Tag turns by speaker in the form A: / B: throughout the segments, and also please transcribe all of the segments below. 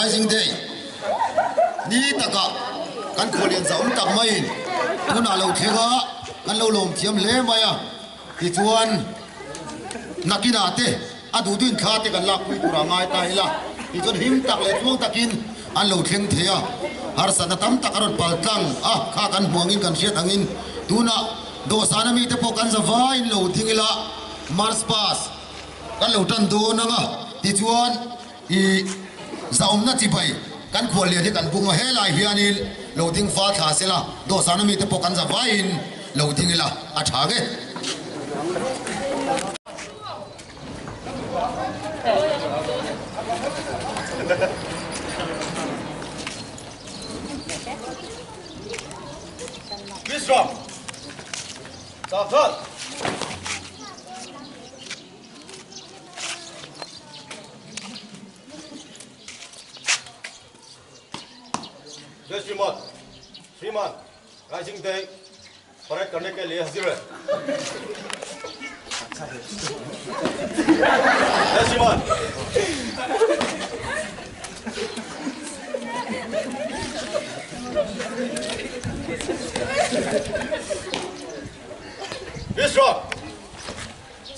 A: Rising Day ni takah kan khualian zahawm tak maiin tunah lo thleng a, kan lo lawm thiam hle mai a. Tichuan nakinah te a duh duhin thla te kan lakpui turah ngai ta ila, tichuan him tak leh tluang takin an lo thleng thei a. Harsatna tam tak a rawn pal tlang a, kha kan hmuh angin kan hriat angin tunah dawhsana mite pawh kan za vaiin lo ding ila, March Pass kan lo tan dawn ang a, tichuan i zahawmna chibai kan khuallian hi kan bung a, helai hianin lo ding fal thla sela, dawhsana mite pawh kan za vaiin lo ding ila a tha nge.
B: Vishram Savdhan. जय श्रीमान श्रीमान rising day parade करने के लिए हाजिर है जय श्रीमान विश्राम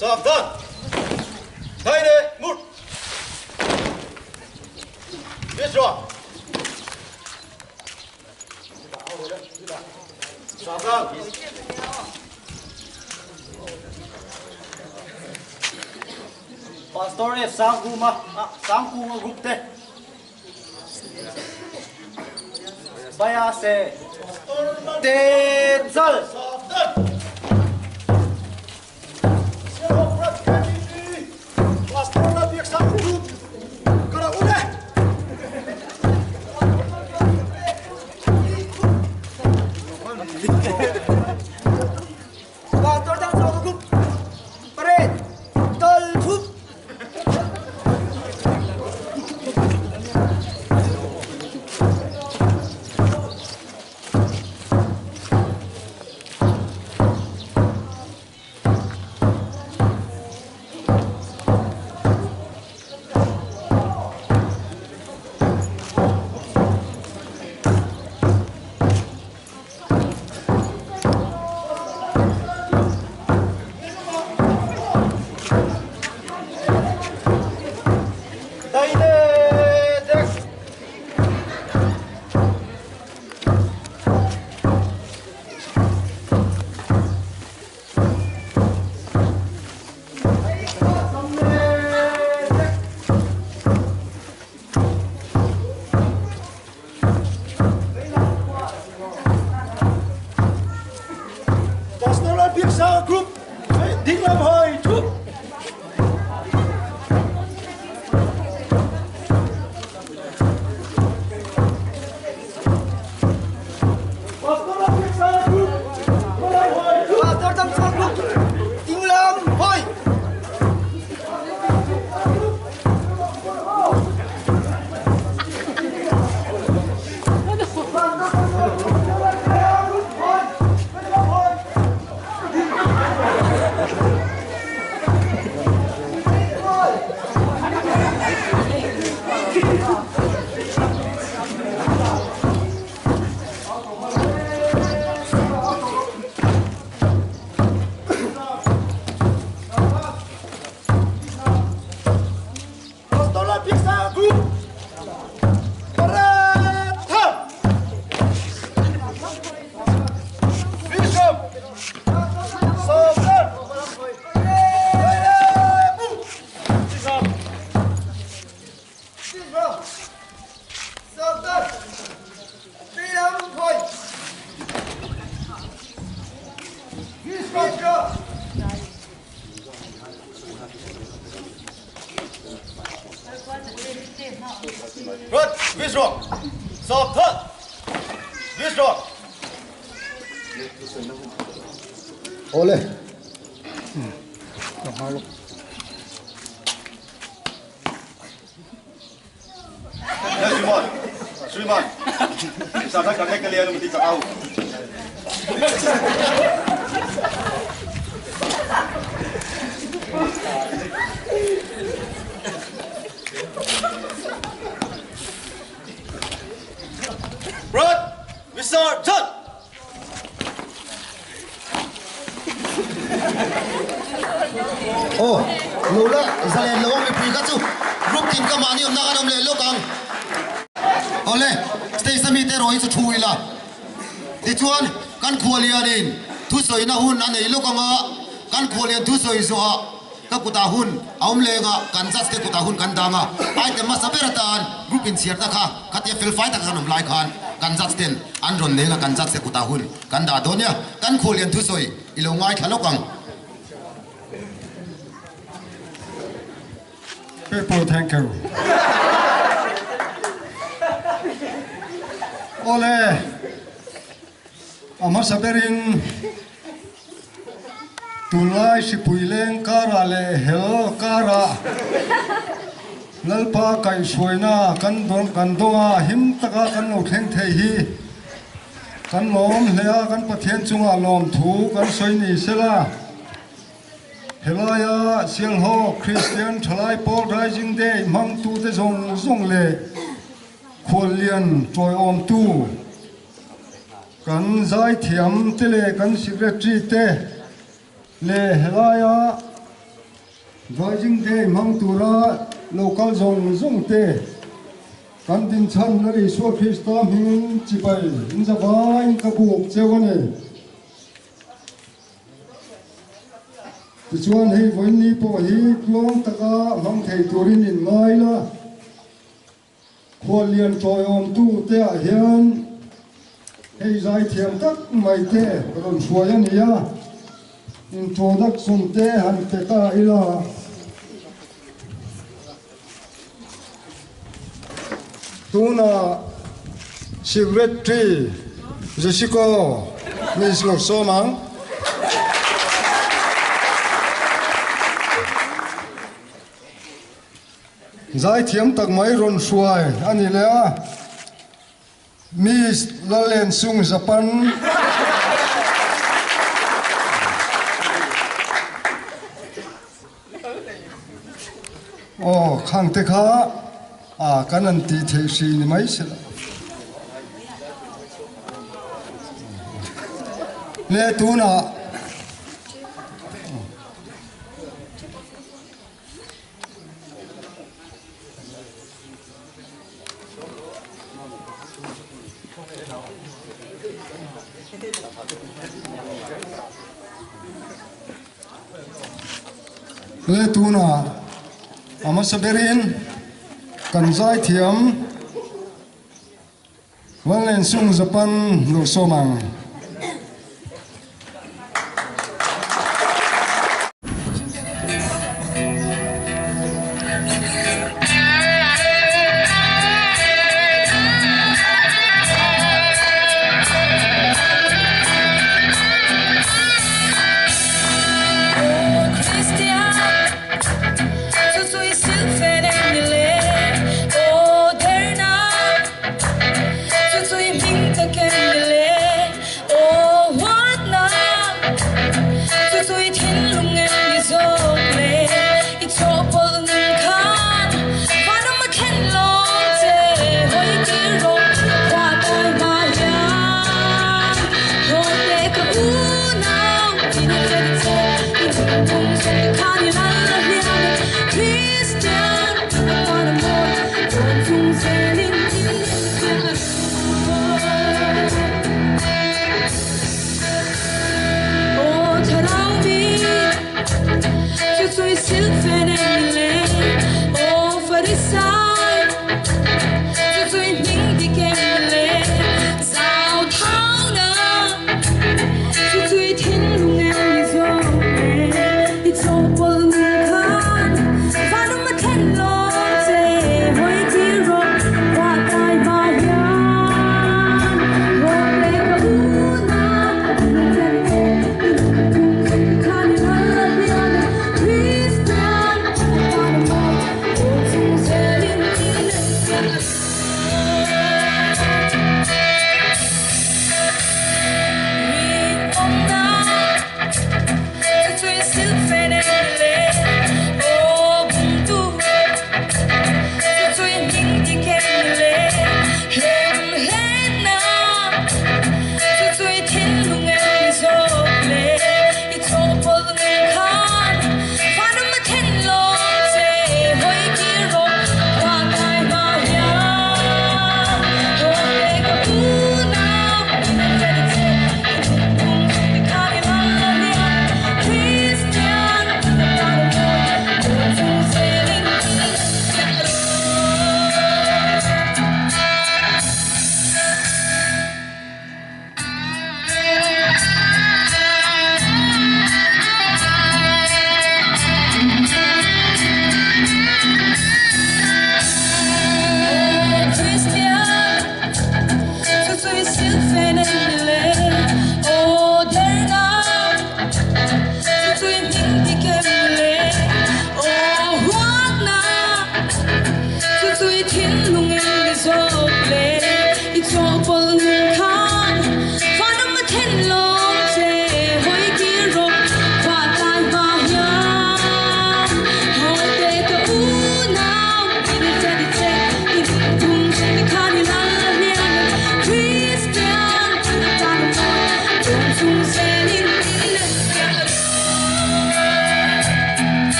B: सावधान दाहिने मुड़ विश्राम सावधान
C: Pastor F Sangkuma Sangkunga group te Baya se Te Zal Pastor Thang Sawka Group Parade Tal Thup
B: Pastor Biaksa Group Ding Lam Hoi Thup
C: Pastor Thang Sawka Group Ding Lam Hoi
B: Pastor Biaksa Group Parade Tham Bishop Sawdar
C: Sawdar Veilam Hoi Vishram
B: Right, Vishram Sawdar Vishram
A: Awle.
B: जय श्रीमान श्रीमान साझा करने के लिए अनुमति चाहता हूँ
A: Aw, lo la zalen lo ang mipui kha chu group tin ka mahni awmna kan awm leh lawk ang. Awle, stage a mite erawh hi chu thu ila. Tichuan, kan khualianin thusawina hun a nei lawk ang a, kan khualian thusawi zawhah ka kutah hun a awm leng a, kan judge te kutah hun kan dang a, item hmasa ber atan group inchhiarna kha khatia felfai taka kan awm lai khan kan judge ten an rawn leng a, kan judge te kutah hun kan dah dawn nia, kan khualian thusawi i lo ngaithla lawk ang.
D: People thank you. Awle, a hmasa berin tunlai hripui leng karah leh hel karah Lalpa kaihhruaina kan kan dawnga him taka kan lo thleng thei hi kan lawm hle a, kan Pathian chungah lawmthu kan sawi ni sela. Helaia Sialhawk Kristian Thalai Pawl Rising Day hmangtute zawng zawng leh khuallian tawiawmtu kan zaithiam te leh kan Secretary te leh helaia Rising Day hmang tura lo kal zawng zawng te kan dinchhan Lal Isua Krista hmingin chibai inzavaiin ka buk cheu a ni. Tichuan hei vawiinni pawh hi tluang taka hmang thei turin in ngai la, khuallian tawiawmtu te ah hian hei zaithiam tak mai te rawn hruai a ni a, introduction te han pe ta ila. Tuna Secretary Jessico Miss Lawsawm ang. Zaithiam tak mai rawn hruai a ni leh a. Miss Lalensung Japan. Aw, khang te kha a kan an tih theih hri ni mai se la. Le tunah Le tunah a hmasa berin kan zaithiam Vanlensung Japan lo sawm ang.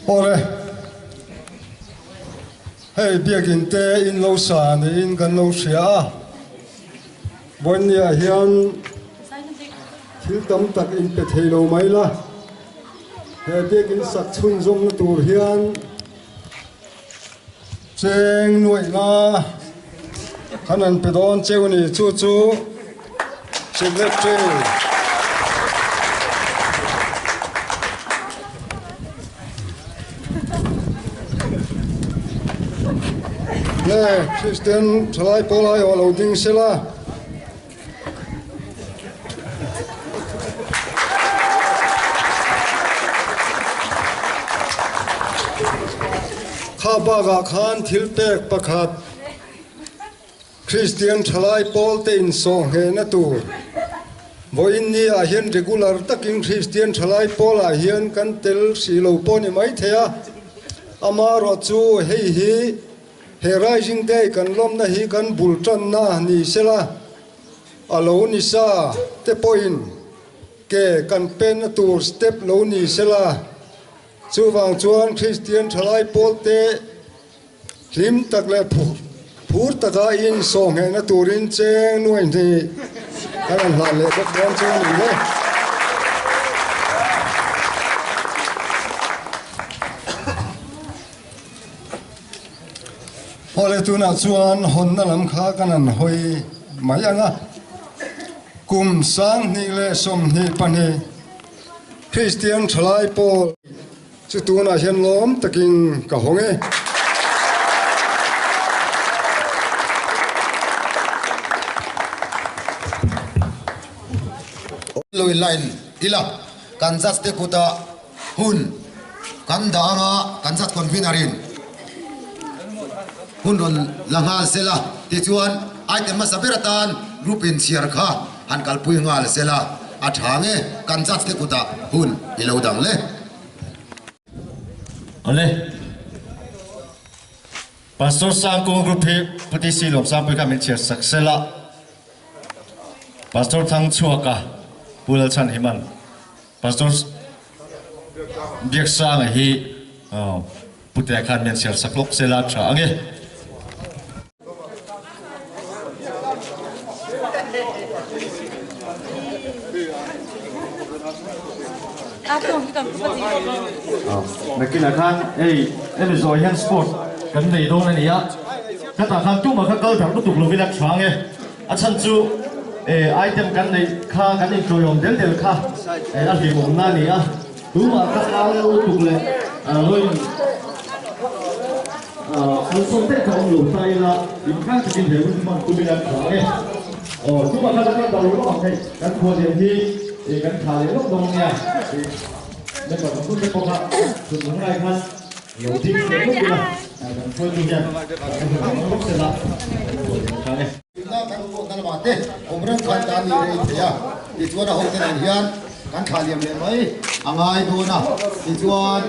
D: Awle, hei biakin te in lo sa niin kan lo hria a, Vawinia hian thil tam tak in pe thei lo mai la, he biakin sak chhunzawmna tur hian Cheng nuaihna khan an pe dawn cheu a ni. Chu chu Secretary. Le Kristian thalai pawl aiawh lo ding sela. Kha bakah khan thil pek pakhat Kristian thalai pawlte insawhnghehna tur vawiin ni ah hian regular takin Kristian thalai pawlah hian kan tel hrih lo pawh ni maithei a, amaherawh chu hei hi He Rising Day kan lawmna hi kan bul tanna ni sela, a lo ni sa te pawhin ke kan penna tur step lo ni sela, chuvang chuan Kristian thalai pawlte hlim tak leh phur taka insawhnghehna turin cheng nuai hnih kan han hlan leh bawk dawn chu a ni le. Awle tunah chuan hawnna lam kha kan han hawi mai ang a, kum 2022 Kristian thalai pawl chu tunah hian lawm takin ka hawng e.
A: Lo in line ila kan judge te kutah Hun kan dah anga kan zat convener in hun rawn la nghal sela tichuan item hmasa ber atan group in chhiar kha han kalpui nghal sela a tha nge kan judge te kutah hun i lo dang le.
E: Awle. Pastor Sangkung group hi Pu TC Lawmsangpui kha min chhiar sak sela. Pastor Thangchhuaka Pu Lalchhanhiman. Pastor Biaksanga hi Putea khan min chhiar sak lawk se la tha ang e. Nakinah khan hei hemi zawh hian sport kan nei dawn a ni a, khatah khan tumah kha kal darh lutuk lovin a tha ang e. A chhan chu item kan neih kha kan inṭawiawm del del kha a hlimawmna a ni a, tumah kha au lutuk leh rawn kalsawn daih kha awm lo ta ila inkhang takin he hun hman tum ila tha ang e. Aw tumah kha kan la dal lawk ang hei kan khuallian hi kan tha leh lawk dawn nia member kan hun te pawh kha chhun lam ngai khan lo ding leh lawk ila kan hruaitu hian kan hun hmang lawk sela kan khuallian tha e.
A: Tuna kan pawhna lamah te awm reng khan ta ni rei thei a, tichuan a hote nen hian kan thlah liam leh mai a ngai dawn a, tichuan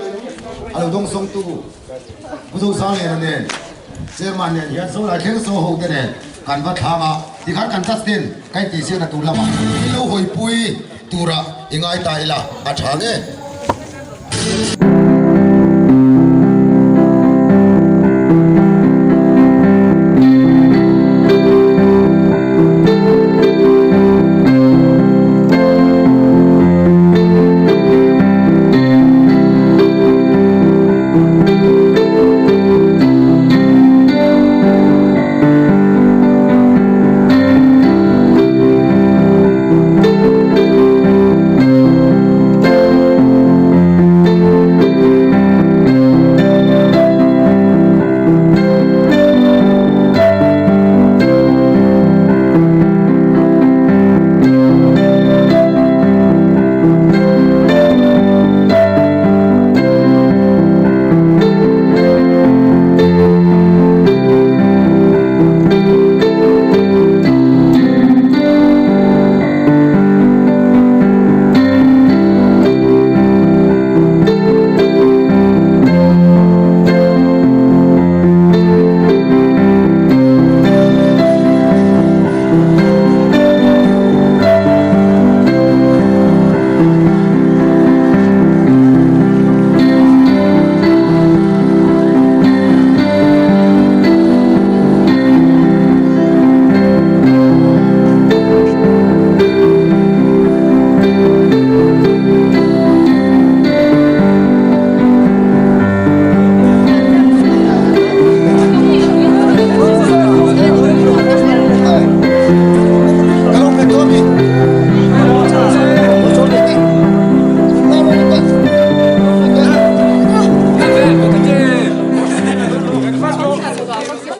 A: a lo dawngsawngtu Pu Zosangliana nen Chairman nen hian Solar thleng saw hote nen kan va thlang a, tikhan kan trust ten ka intihsiakna tur lamah min lo hawipui tura i ngai ta ila a tha nge.